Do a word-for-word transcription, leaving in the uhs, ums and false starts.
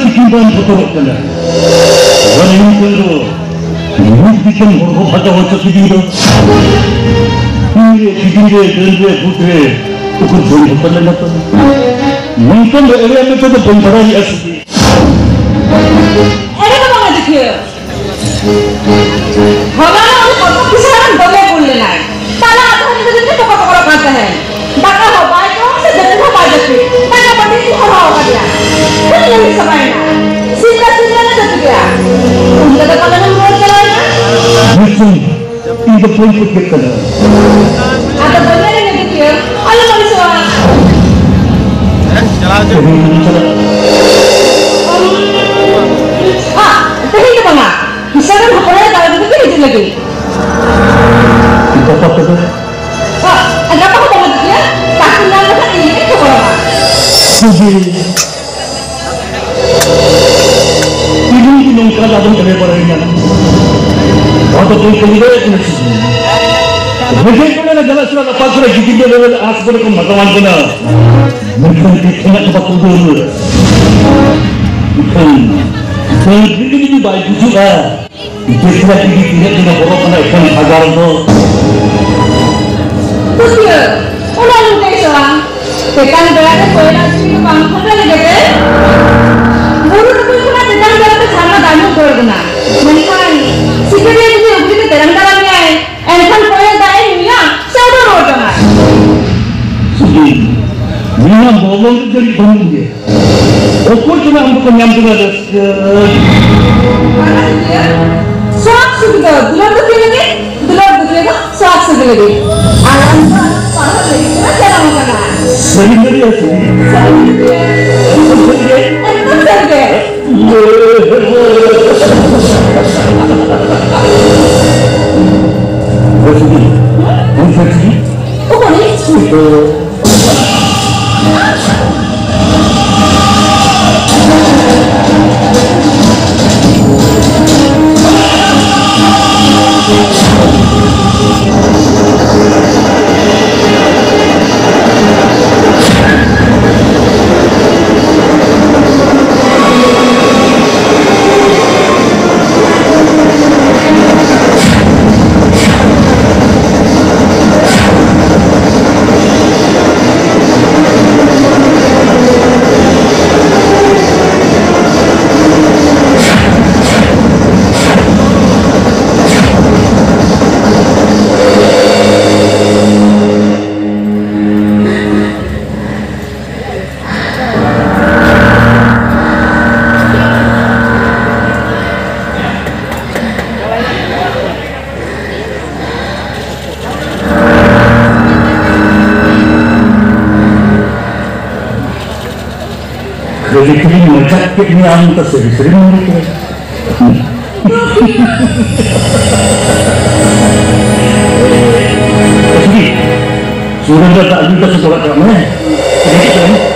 ᱛᱤᱠᱤᱱ ᱵᱟᱢ ᱵᱚᱛᱚᱨᱚᱜ ᱠᱟᱱᱟ᱾ ᱟᱨ ᱤᱧ ᱴᱷᱮᱱ ᱫᱚ ᱢᱤᱫ ᱫᱤᱥᱚᱢ ᱦᱚᱲ ᱠᱚ ᱵᱷᱟᱜᱟ ᱦᱚᱪᱚ ᱠᱤᱫᱤᱧ ᱫᱚ᱾ ᱛᱤᱱ ᱨᱮ, ᱛᱤᱠᱤᱱ ᱨᱮ, ᱰᱟᱹᱱ ᱨᱮ, ᱵᱷᱩᱛ ᱨᱮ, ᱩᱠᱩᱨ ᱵᱟᱹᱧ ᱵᱚᱛᱚᱨ ᱞᱮᱱᱟ ᱛᱚ᱾ ᱱᱚᱝᱠᱟᱱ ᱫᱚ ᱮᱲᱮᱭᱟᱜ ᱢᱮᱱᱛᱮ ᱫᱚ ᱵᱟᱹᱧ ᱵᱟᱲᱟᱭ ᱞᱮᱜᱼᱟ ᱥᱩᱫᱷᱤ᱾ ᱮᱲᱮ ᱫᱚ ᱵᱟᱝᱟ ᱫᱩᱠᱷᱤᱭᱟᱹ᱾ ᱦᱚᱞᱟ ᱱᱚᱜ ᱩᱱᱤ ᱠᱚᱛᱚᱠ ᱠᱤᱥᱟᱹᱬ ᱫᱚᱢᱮ ᱵᱩᱞ ᱞᱮᱱᱟᱭ᱾ ᱛᱟᱞᱟ ᱟᱹᱛᱩ ᱦᱟᱹᱱᱤ ᱫᱚ ᱡᱚᱛᱚ ᱠᱚ ᱠᱚᱨᱚᱜ ᱠᱟᱱ ᱛᱟᱦᱮᱸᱫ᱾ ᱫᱟᱠᱟ ᱦᱚᱸ ᱵᱟᱭ ᱡᱚᱢ, ᱥᱮ ᱡᱟᱹᱯᱤᱫ ᱦᱚᱸ ᱵᱟᱭ ᱡᱟᱹᱯᱤᱫ᱾ ᱫᱟᱠᱟ ᱵᱟᱹᱴᱤ ᱛᱮ ᱦᱚᱨᱦᱚ ᱟᱠᱟᱫᱮᱭᱟ᱾ ᱠᱷᱟᱹᱞᱤ ᱧᱩᱨᱦᱩ ᱪᱟᱵᱟᱭᱮᱱᱟ᱾ ᱥᱤᱢ ᱫᱚ ᱥᱤᱢ ᱞᱮᱠᱟ ᱡᱟᱹᱯᱤᱫ ᱮᱫᱟ᱾ ᱩᱱᱤ ᱫᱚ ᱫᱟᱠᱟ ᱞᱮ ᱨᱩᱣᱟᱹᱲ ᱪᱟᱞᱟᱣᱮᱱᱟ᱾ ᱤᱧ ᱫᱚ ᱵᱟᱹᱧ ᱯᱟᱹᱛᱭᱟᱹᱜ ᱠᱟᱱᱟ᱾ ᱟᱫᱚ ᱵᱟᱹᱧ ᱢᱮᱱᱟ ᱱᱤᱛᱚᱜ ᱪᱮᱫ? ᱟᱞᱚᱢ ᱟᱹᱲᱤᱥᱚᱜᱼᱟ᱾ ᱛᱮᱦᱮᱧ ᱪᱟᱞᱟᱜ᱾ ᱟ, ᱛᱮᱦᱮᱧ ᱫᱚ ᱵᱟᱝᱟ᱾ ᱠᱤᱥᱟᱹᱬ ᱦᱚᱯᱚᱱ ᱮ ᱫᱟᱬᱟᱱ ᱞᱟᱹᱜᱤᱫ ᱦᱤᱡᱩᱜ ᱞᱟᱹᱜᱤᱫ᱾ ᱜᱟᱯᱟ ᱛᱚᱵᱮ? ᱟ, ᱜᱟᱯᱟ ᱦᱚᱸ ᱵᱟᱝᱟ ᱫᱩᱠᱷᱤᱭᱟᱹ᱾ ᱛᱟᱠᱚ ᱧᱟᱢ ᱞᱮᱠᱷᱟᱱ ᱤᱧ ᱜᱮ ᱠᱷᱚᱵᱚᱨ ᱟᱢᱟ᱾ ᱥᱩᱫᱷᱤ᱾ ᱛᱤᱱᱟᱹᱜ ᱜᱮ ᱱᱚᱝᱠᱟ ᱟᱫᱚᱢ ᱮᱲᱮ ᱵᱟᱲᱟᱭᱤᱧᱟ᱾ ᱱᱚᱣᱟ ᱫᱚ ᱵᱟᱹᱧ ᱠᱟᱹᱢᱤ ᱫᱟᱲᱮᱭᱟᱜ ᱠᱟᱱᱟ ᱥᱮ? ᱨᱮᱸᱜᱮᱡ ᱠᱚᱲᱟ ᱨᱮ ᱡᱟᱞᱟ ᱥᱟᱞᱟᱜ ᱨᱟᱯᱟᱜ ᱠᱚᱨᱮ ᱜᱤᱫᱤ ᱞᱮ ᱨᱮ ᱟᱸᱥ ᱠᱚᱨᱮ ᱠᱚ ᱢᱟᱛᱟᱣᱟᱱ ᱠᱟᱱᱟ᱾ ᱢᱮᱱᱠᱷᱟᱱ ᱪᱮᱫ ᱠᱷᱚᱱᱟᱜ ᱠᱚ ᱵᱟᱠᱚ ᱩᱰᱩᱠ ᱨᱩᱣᱟᱹᱲᱟ? ᱢᱮᱱᱠᱷᱟᱱ ᱫᱟᱹᱲ ᱨᱮᱜᱮ ᱡᱩᱫᱤ ᱵᱟᱭ ᱜᱩᱡᱩᱜᱼᱟ, ᱵᱮᱥᱨᱟ ᱡᱩᱫᱤ ᱛᱤᱱᱟᱹᱜ ᱫᱤᱱ ᱦᱚᱨᱚᱜ ᱠᱟᱱᱟ ᱮᱠᱷᱮᱱ ᱵᱷᱟᱜᱟᱲ ᱫᱚ᱾ ᱯᱟᱹᱛᱭᱟᱹ, ᱚᱱᱟ ᱞᱩᱴᱮ ᱥᱚᱣᱟ᱾ ᱛᱮᱛᱟᱝ ᱵᱮᱲᱟ ᱨᱮ ᱠᱚᱭᱞᱟ ᱪᱩᱞᱤ ᱫᱚ ᱵᱟᱝ ᱠᱷᱟᱸᱰᱟ ᱞᱮᱠᱟᱛᱮ᱾ ᱵᱩᱨᱩ ᱴᱩᱠᱩᱡ ᱠᱷᱚᱱᱟᱜ ᱛᱮᱛᱟᱝ ᱵᱮᱲᱟ ᱛᱮ ᱡᱷᱟᱨᱱᱟ ᱫᱟᱜ ᱧᱩ ᱩᱛᱟᱹᱨ ᱠᱟᱱᱟ᱾ ᱢᱮᱱᱠᱷᱟᱱ ᱥᱤᱠᱟᱹᱨᱤᱭᱟᱹ ᱡᱩᱫᱤ ᱩᱜᱽᱞᱤ ᱛᱮ ᱛᱮᱨᱟᱝ ᱫᱟᱨᱟᱢ ᱢᱮᱭᱟᱭ, ᱮᱱᱠᱷᱟᱱ ᱠᱚᱭᱮᱞ ᱫᱟᱜ ᱮ ᱧᱩᱭᱟ ᱥᱮ ᱩᱰᱟᱹᱣ ᱨᱩᱣᱟᱹᱲ ᱡᱚᱝᱟ? ᱥᱩᱫᱷᱤ, ᱱᱤᱭᱟᱹ ᱵᱚᱞᱚᱱ ᱡᱟᱹᱱᱤᱡ ᱵᱟᱹᱱᱩᱜ ᱜᱮ᱾ ᱚᱠᱚᱭ ᱪᱚ ᱟᱢ ᱫᱚᱠᱚ ᱧᱟᱢ ᱠᱮᱫᱟ ᱨᱟᱹᱥᱠᱟᱹ᱾ ᱵᱟᱝᱟ ᱫᱩᱠᱷᱤᱭᱟᱹ, ᱥᱚᱠ ᱥᱩᱠ ᱫᱚ ᱫᱩᱞᱟᱹᱲ ᱫᱩᱠᱷᱤᱭᱟᱹ ᱞᱟᱹᱜᱤᱫ, ᱫᱩᱞᱟᱹᱲ ᱫᱩᱠᱷᱤᱭᱟᱹ ᱫᱚ ᱥᱚᱠ ᱥᱩᱠ ᱞᱟᱹᱜᱤᱫ᱾ ᱟᱨ ᱟᱢ ᱫᱚ ᱯᱟᱲᱦᱟᱣ ᱞᱟᱹᱜᱤᱫ ᱛᱮ ᱡᱟᱱᱟᱢ ᱟᱠᱟᱱᱟ᱾ ᱥᱟᱹᱨᱤ ᱥᱟᱹᱨᱤ ᱥᱟᱹᱨᱤ᱾ ᱥᱟᱹᱨᱤ ᱥᱟᱹᱨᱤ᱾ ᱮᱠᱫᱚᱢ ᱥᱟᱹᱨᱤ ᱜᱮ᱾ ᱚᱠᱚᱭ? ᱠᱷᱟᱹᱞᱤ ᱠᱷᱟᱹᱞᱤ ᱢᱚᱡᱟᱜ ᱠᱮᱫ ᱢᱮᱭᱟ ᱟᱢ ᱫᱚ ᱥᱟᱹᱨᱤ ᱥᱟᱹᱨᱤ ᱢᱚᱱᱮ ᱠᱮᱫᱟ᱾ ᱥᱩᱫᱷᱤ, ᱥᱩᱨᱮᱱᱫᱨᱚ ᱫᱟᱜ ᱟᱹᱜᱩᱭ ᱛᱟᱥᱮ ᱪᱟᱞᱟᱜ ᱠᱟᱱᱟ ᱢᱮ᱾